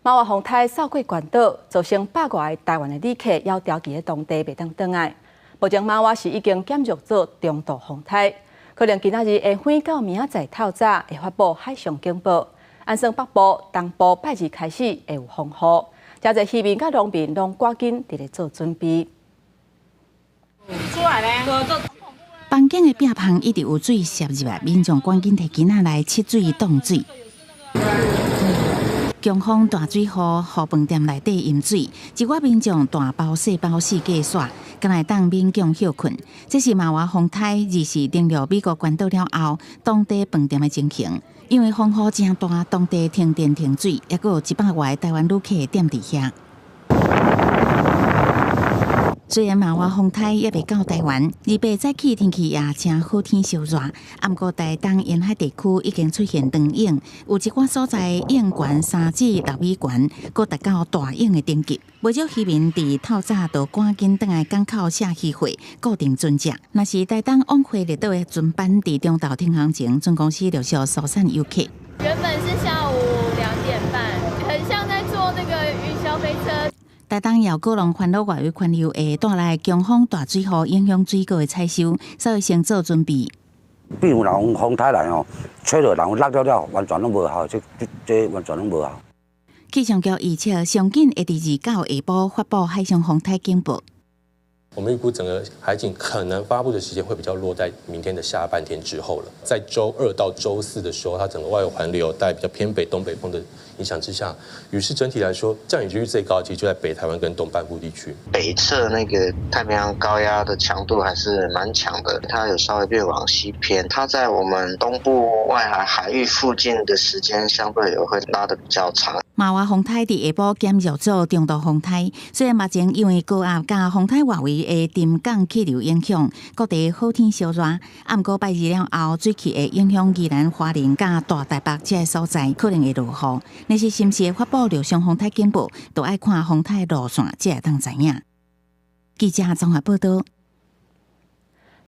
瑪娃風颱掃過關島，造成百外个台灣的旅客猶牢佇咧當地袂當轉來。目前瑪娃是已經減弱做中度風颱，可能今仔日會遠到明仔載透早會發布海上警報。按算北部、東部拜二開始會有風雨，誠濟漁民佮農民攏趕緊佇咧做準備。出來咧！房間的壁旁一直有水滲入來，民眾趕緊提囡仔來測水擋水。強風大水雨，予飯店內底淹水，一寡民眾大包細包四界徙，敢會當勉強歇睏。這是瑪娃風颱二四登陸美國關島了後，當地飯店的情形。因為風雨誠大，當地停電停水，猶閣有100外個台灣旅客踮佇遐。雖然瑪娃風颱猶未到台灣，28早起天氣也誠好天燒熱，毋過台東沿海地區已經出現長湧，有一寡所在湧懸3至6米懸，閣達到大湧的等級。不少漁民佇透早就趕緊轉來港口卸漁貨，固定船隻。若是台東往回列島的船班佇中晝停航前，船公司陸續疏散遊客。原本是下午2點半，很像在坐那個雲霄飛車。台東葉果農煩惱外圍環流會帶來強風大水雨，影響水果的採收，所以先做準備。比如若風颱來吼，吹落然後落了了，完全攏無效，這這這完全攏無效。氣象局預測，上緊會佇29下晡發布海上風颱警報。我們預估整個海警可能發布的時間會比較落在明天的下半天之後了。在週二到週四的時候，它整個外圍環流帶比較偏北東北風的影響之下，雨勢整體來說降雨幾率最高，其實就在北台灣跟東半部地區。北側那個太平洋高壓的強度還是蠻強的，它有稍微變往西偏，它在我們東部外海海域附近的時間相對也會拉得比較長。瑪娃風颱佇下晡減弱做中度風颱，雖然目前因為高壓佮風颱外圍的沉降氣流影響，各地好天燒熱，毋過拜二了後，水汽會影響宜蘭花蓮佮大台北這个所在，可能會落雨。若是是毋是會發布陸上風颱警報，都愛看風颱路線，才會當知影。記者綜合報道。